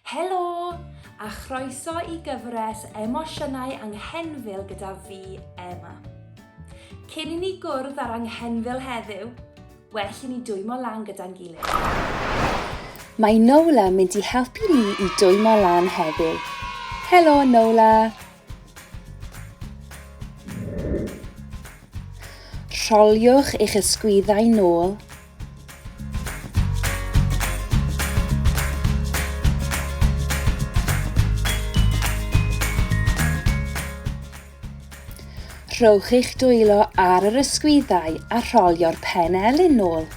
Helo, a chroeso i gyfres Emosiynau Anghenfil gyda fi, Emma. Cyn i ni gwrdd â'r anghenfil heddiw, well i ni dwymo lan gyda'n gilydd. Mae Nola mynd i helpu ni i dwymo lan heddiw. Helo, Nola! Rholiwch eich ysgwyddau nôl Rhowch eich dwylo ar yr ysgwyddau a rholio'r pen elyn nôl.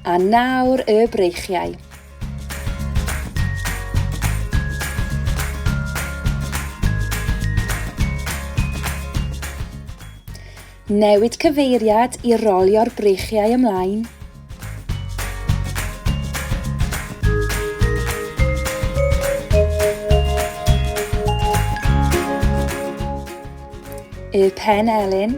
A nawr y breichiau. Newid cyfeiriad i rolio'r breichiau ymlaen. Y pen elyn.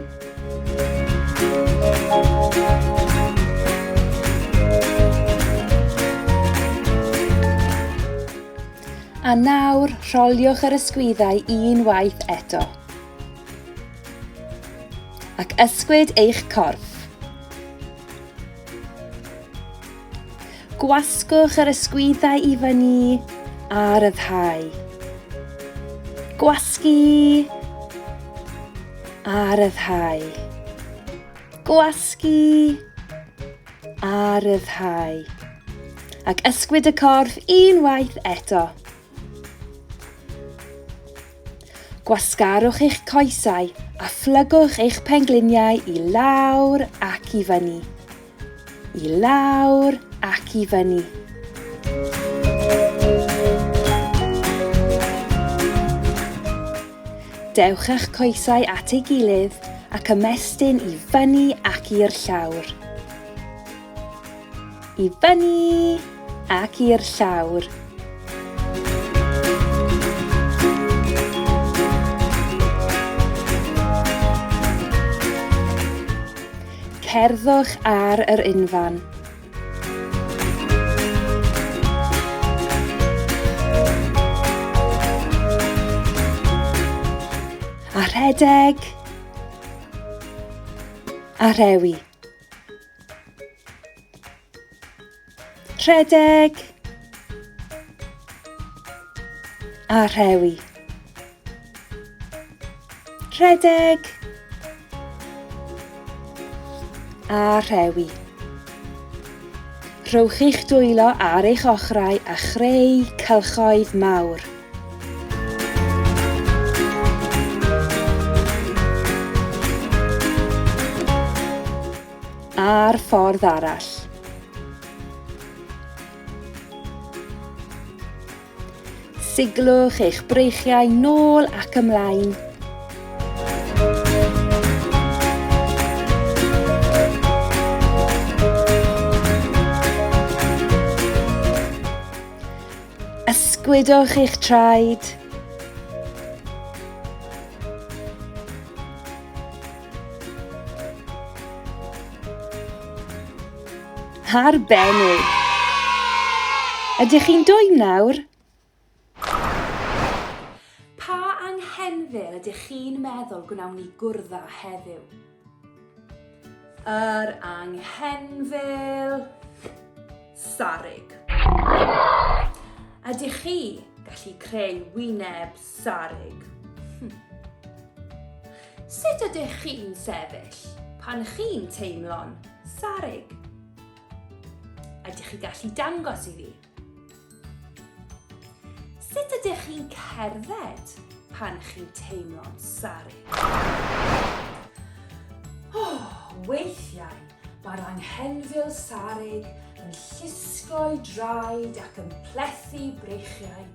A nawr, rholiwch yr ysgwyddau un waith eto. Ac ysgwyd eich corff. Gwasgwch yr ysgwyddau i fyny a ryddhau. Gwasgu a ryddhau. Gwasgu a ryddhau. Ac ysgwyd y corff unwaith eto. Gwasgarwch eich coesau a phlygwch eich pengliniau i lawr ac i fyny. I lawr ac i fyny. Dewch â'ch coesau at ei gilydd ac ymestyn i fyny ac i'r llawr. I fyny ac i'r llawr. Cerddwch ar yr unfan. A rhedeg. A rhewi. Rhedeg. A rhewi. Rhedeg. A rhewi. Rhowch eich dwylo ar eich ochrau a chreu cylchoedd mawr. A'r ffordd arall. Siglwch eich breichiau nôl ac ymlaen. Ysgwydwch eich traed. Arbennig! Ydych chi'n dwym nawr? Pa anghenfil ydych chi'n meddwl gwnawn ni gwrdd â heddiw? Yr anghenfil sarug. Ydych chi gallu creu wyneb sarug? Hm. Sut ydych chi'n sefyll pan chi'n teimlo'n sarug? Ydych chi gallu dangos i fi? Sut ydych chi'n cerdded pan chi'n teimlo'n sarug? Oh, weithiau mae'r anghenfil sarug yn llusgo'i draed ac yn plethu breichiau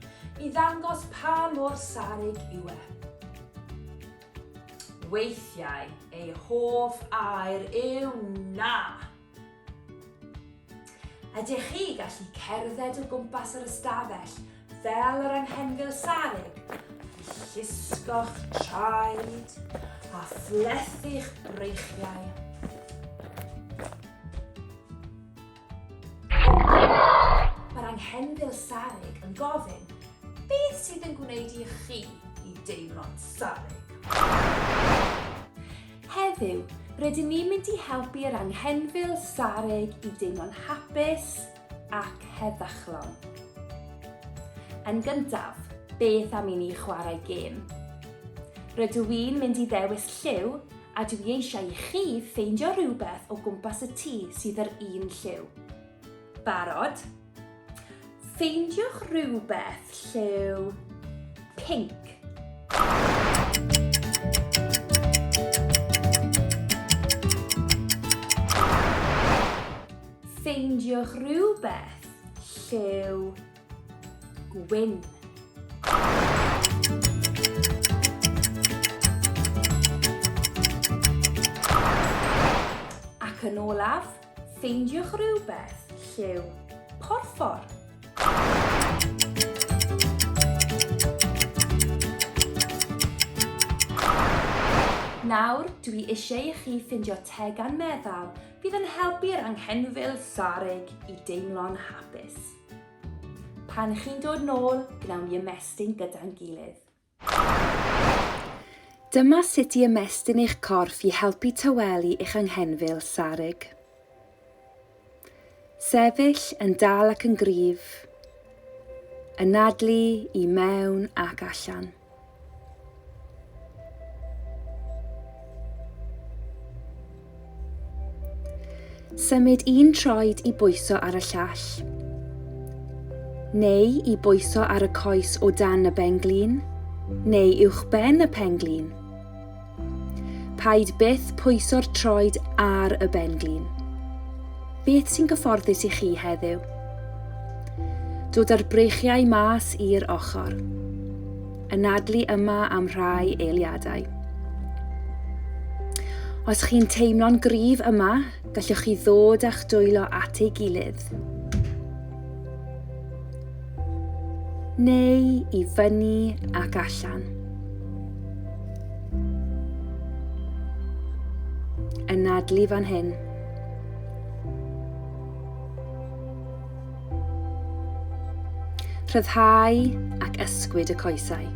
i ddangos pa mor sarug yw e. Weithiau ei hoff air yw na. Ydych chi gallu cerdded o gwmpas yr ystafell fel yr anghenfil sarug, llusgo'ch traed a phlethu'ch breichiau. Mae'r anghenfil sarug yn gofyn, beth sydd yn gwneud i chi i deimlo'n sarug? Heddiw, rydyn ni'n mynd i helpu'r anghenfil sarug i deimlo'n hapus ac heddychlon. Yn gyntaf, beth am i ni chwarae gêm? Rydw i'n mynd i ddewis lliw a dwi eisiau i chi ffeindio rhywbeth o gwmpas y tŷ sydd yr un lliw. Barod? Ffeindiwch rhywbeth lliw pinc. Ffeindiwch rhywbeth lliw gwyn. Ac yn olaf, ffeindiwch rhywbeth lliw porffor. Nawr, dwi eisiau i chi ffindio tegan meddal fydd yn helpu'r anghenfil sarug i deimlo'n hapus. Pan chi'n dod nôl, gnawn ni ymestyn gyda'n gilydd. Dyma sut i ymestyn eich corff i helpu tawelu eich anghenfil sarug. Sefyll yn dal ac yn gryf. Anadlu i mewn ac allan. Symud un troed i bwyso ar y llall, neu i bwyso ar y coes o dan y ben-glin, neu uwchben y pen-glin. Paid byth pwyso'r troed ar y ben-glin. Beth sy'n gyfforddus i chi heddiw? Dod â'r breichiau mas i'r ochr. Anadlu yma am rhai eiliadau. Os chi'n teimlo'n gryf yma, gallwch chi ddod â'ch dwylo at ei gilydd. Neu i fyny ac allan. Anadlu fan hyn. Rhyddhau ac ysgwyd y coesau.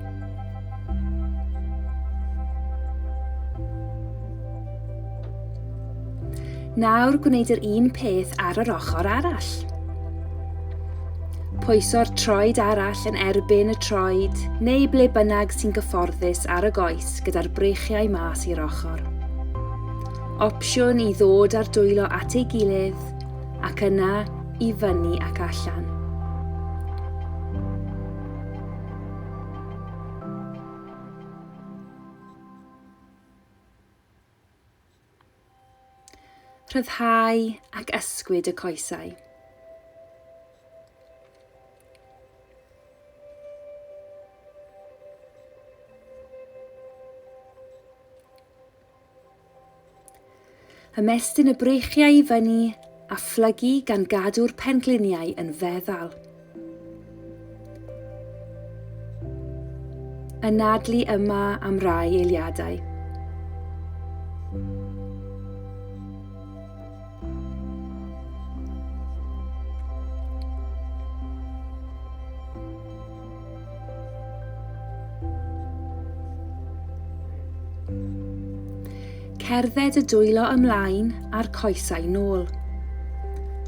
Nawr gwneud yr un peth ar yr ochr arall. Pwyso'r troed arall yn erbyn y troed neu ble bynnag sy'n gyfforddus ar y goes gyda'r breichiau mas i'r ochr. Opsiwn i ddod â'r dwylo at ei gilydd ac yna i fyny ac allan. Rhyddhau ac ysgwyd y coesau. Ymestyn y breichiau i fyny a phlygu gan gadw'r pengliniau yn feddal. Anadlu yma am rai eiliadau. Cerdded y dwylo ymlaen a'r coesau nôl.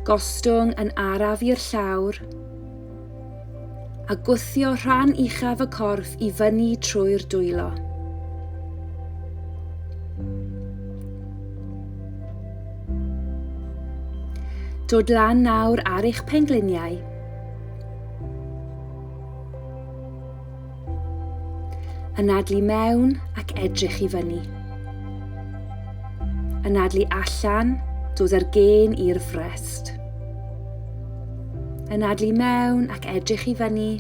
Gostwng yn araf i'r llawr a gwthio rhan uchaf y corff i fyny trwy'r dwylo. Dod lan nawr ar eich pengliniau. Anadlu mewn ac edrych i fyny. Anadlu allan, dod â'r gên i'r frest. Anadlu mewn ac edrych i fyny.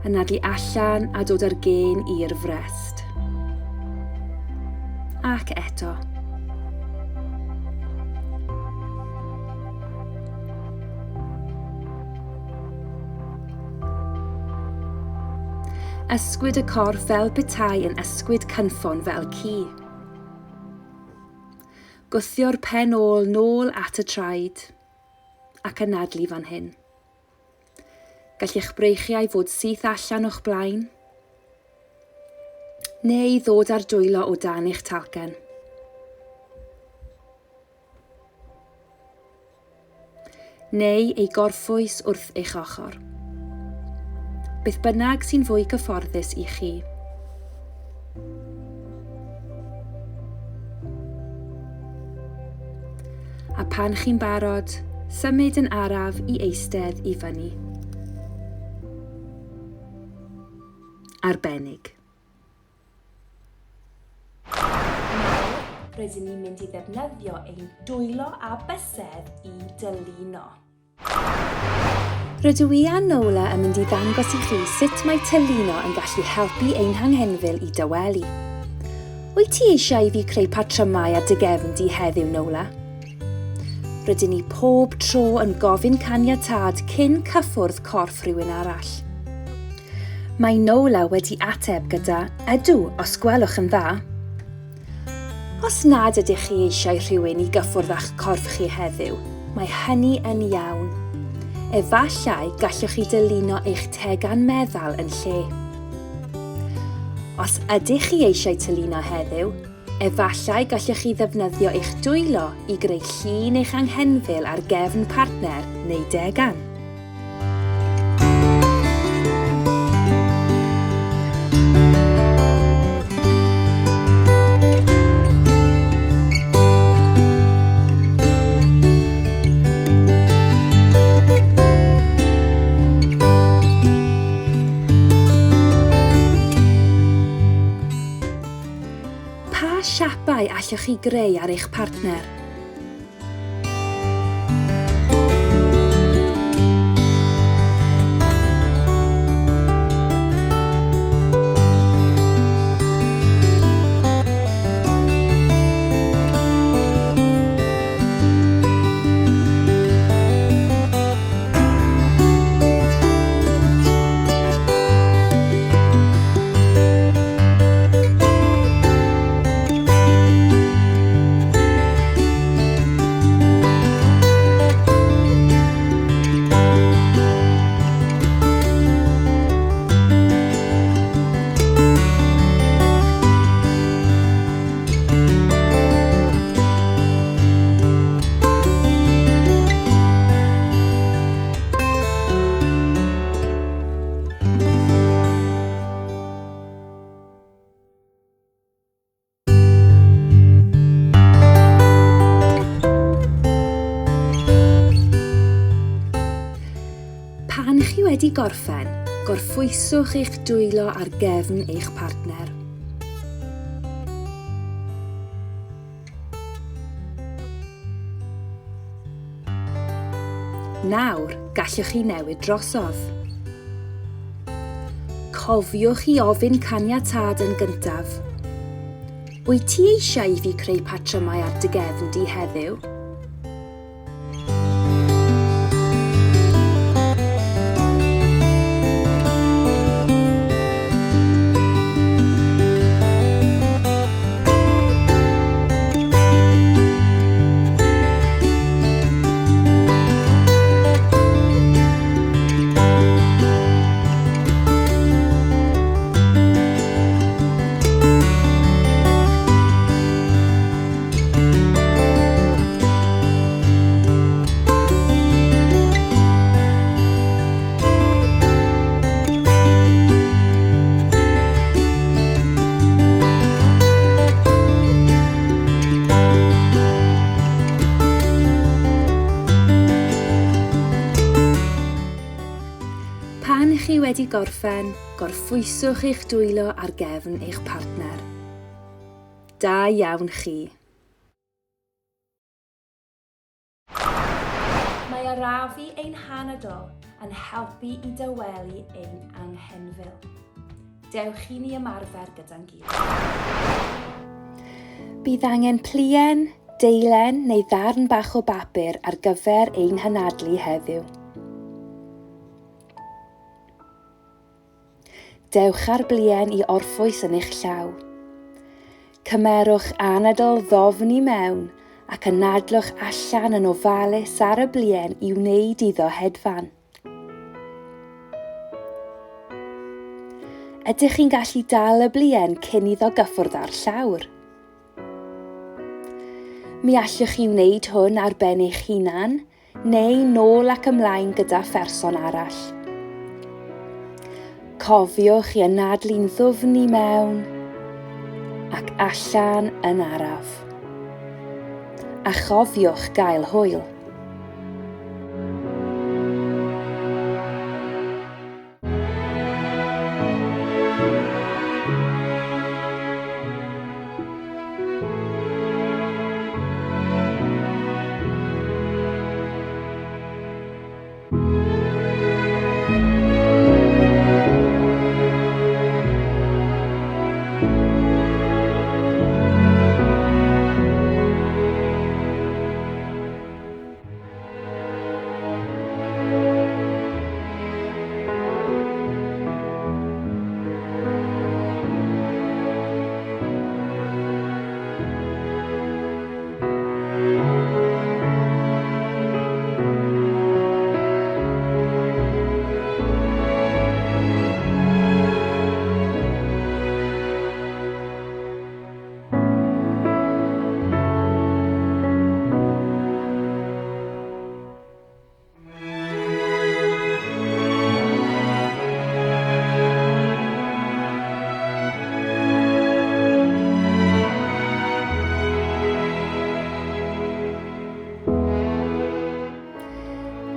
Anadlu allan a dod â'r gên i'r frest. Ac eto. Ysgwyd y corff fel petai yn ysgwyd cynffon fel ci. Gwthio'r pen ôl nôl at y traed ac anadlu fan hyn. Gall eich breichiau fod syth allan o'ch blaen, neu ddod â'r dwylo o dan eich talcen. Neu ei gorffwys wrth eich ochr. Beth bynnag sy'n fwy cyfforddus i chi. A pan chi'n barod, symud yn araf i eistedd i fyny. Arbennig. Nawr, rydyn ni'n mynd i ddefnyddio ein dwylo a bysedd i dylino. Rydw i a Nola yn mynd i ddangos i chi sut mae tylino yn gallu helpu ein hanghenfil i dawelu. Wyt ti eisiau i fi creu patrymau ar dy gefn di heddiw, Nola? Rydyn ni pob tro yn gofyn caniatâd cyn cyffwrdd corff rhywun arall. Mae Nola wedi ateb gyda 'Ydw, os gwelwch yn dda'. Os nad ydych chi eisiau rhywun i gyffwrdd â'ch corff chi heddiw, mae hynny yn iawn. Efallai gallwch chi dylunio eich tegan meddal yn lle. Os ydych chi eisiau tylino heddiw, efallai gallwch chi ddefnyddio eich dwylo i greu llun eich anghenfil ar gefn partner neu degan. Pa siapau allwch chi greu ar eich partner? Pan chi wedi gorffen, gorffwyswch eich dwylo ar gefn eich partner. Nawr, gallwch chi newid drosodd. Cofiwch i ofyn caniatâd yn gyntaf. Wyt ti eisiau i fi creu patrymau ar dy gefn di heddiw? Pan chi wedi gorffen, gorffwyswch eich dwylo ar gefn eich partner. Da iawn chi! Mae arafu ein hanadl yn helpu i dawelu ein anghenfil. Dewch i ni ymarfer gyda'n gilydd. Bydd angen pluen, deilen neu ddarn bach o bapur ar gyfer ein hanadlu heddiw. Dewch â'r bluen i orffwys yn eich llaw. Cymerwch anadl ddofn i mewn ac anadlwch allan yn ofalus ar y bluen i wneud iddo hedfan. Ydych chi'n gallu dal y bluen cyn iddo gyffwrdd â'r llawr? Mi allwch chi wneud hwn ar ben eich hunan, neu nôl ac ymlaen gyda pherson arall. Cofiwch i anadlu'n ddwfn i mewn ac allan yn araf. A chofiwch gael hwyl.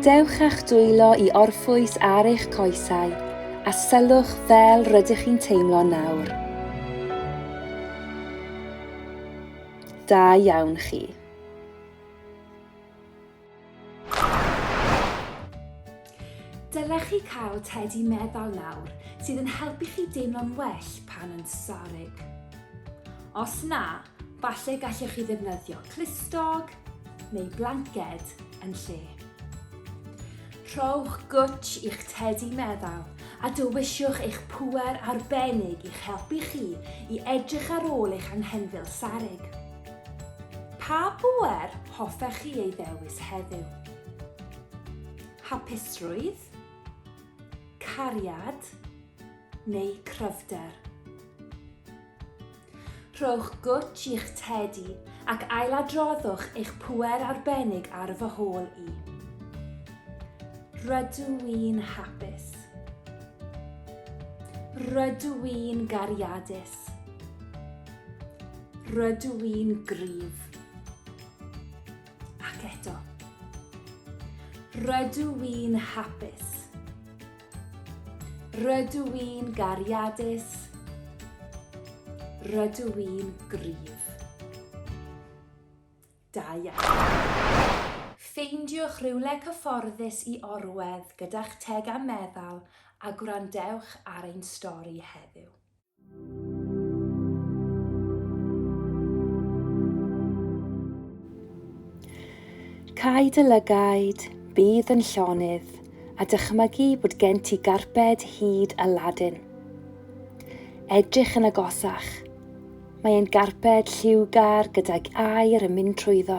Dewch â'ch dwylo i orffwys ar eich coesau a sylwch fel rydych chi'n teimlo nawr. Da iawn chi. Dylech chi cael tedi meddal nawr sydd yn helpu chi deimlo'n well pan yn sarug. Os na, falle gallech chi ddefnyddio clustog neu blanced yn lle. Rhowch gwtsh i'ch tedi meddal a dewisiwch eich pŵer arbennig i'ch helpu chi i edrych ar ôl eich anghenfil sarug. Pa bŵer hoffech chi ei ddewis heddiw? Hapusrwydd, cariad neu cryfder? Rhowch gwtsh i'ch tedi ac ailadroddwch eich pŵer arbennig ar fy hôl i. Rydw i'n hapus. Rydw i'n gariadus. Rydw i'n gryf. Ac eto. Rydw i'n hapus. Rydw i'n gariadus. Rydw i'n gryf. Da iawn. Ffeindiwch rywle cyfforddus i orwedd gyda'ch tegan meddal a gwrandewch ar ein stori heddiw. Cau dy lygaid, bydd yn llonydd, a dychmygu bod gen ti garped hyd Aladdin. Edrych yn agosach. Mae e'n garped lliwgar gydag aer yn mynd trwyddo.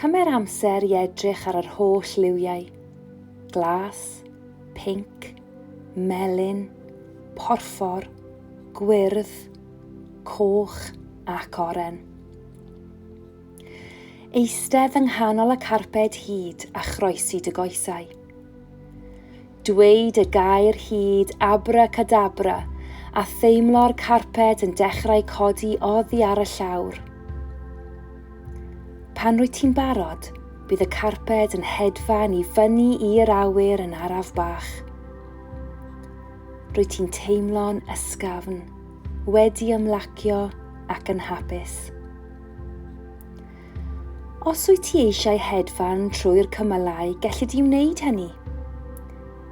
Cymer amser i edrych ar yr holl liwiau. Glas, pinc, melyn, porffor, gwyrdd, coch ac oren. Eistedd yng nghanol y carped hud a chroesi dy goesau. Dweud y gair hud abracadabra a theimlo'r carped yn dechrau codi oddi ar y llawr. Pan rwyt ti'n barod, bydd y carped yn hedfan i fyny i'r awyr yn araf bach. Rwyt ti'n teimlo'n ysgafn, wedi ymlacio ac yn hapus. Os wyt ti eisiau hedfan trwy'r cymylau, gelli di wneud hynny.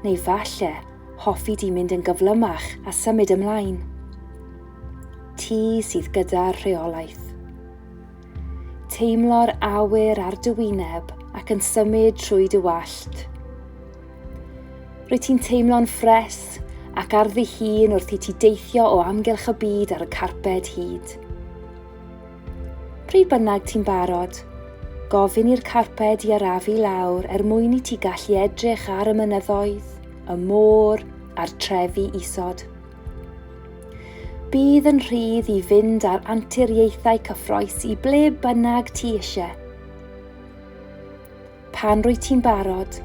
Neu falle, hoffi di mynd yn gyflymach a symud ymlaen. Ti sydd gyda'r rheolaeth. Teimlo'r awyr ar dy wyneb ac yn symud trwy dy wallt. Rwyt ti'n teimlo'n ffres ac ar ddihun wrth i ti deithio o amgylch y byd ar y carped hud. Pryd bynnag ti'n barod, gofyn i'r carped i arafu lawr er mwyn i ti gallu edrych ar y mynyddoedd, y môr a'r trefi isod. Bydd yn rhydd i fynd ar anturiaethau cyffroes i ble bynnag ti eisiau. Pan rwyt ti'n barod,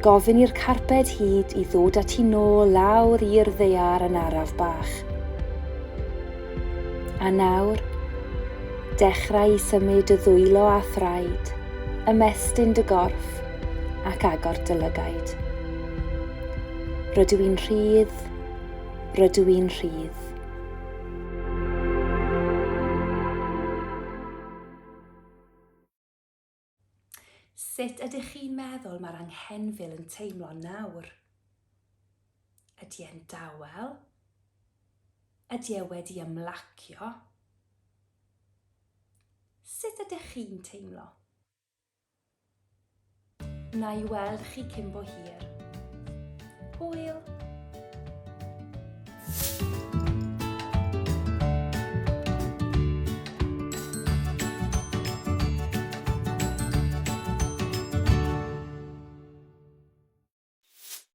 gofyn i'r carped hud i ddod â ti nôl lawr i'r ddaear yn araf bach. A nawr, dechrau i symud dy ddwylo a thraed, ymestyn dy gorff ac agor dy lygaid. Rydw i'n rhydd, rydw i'n rhydd. Sut ydych chi'n meddwl mae'r anghenfil yn teimlo nawr? Ydy e'n dawel? Ydy e wedi ymlacio? Sut ydych chi'n teimlo? Na i weld chi cyn bo hir. Hwyl!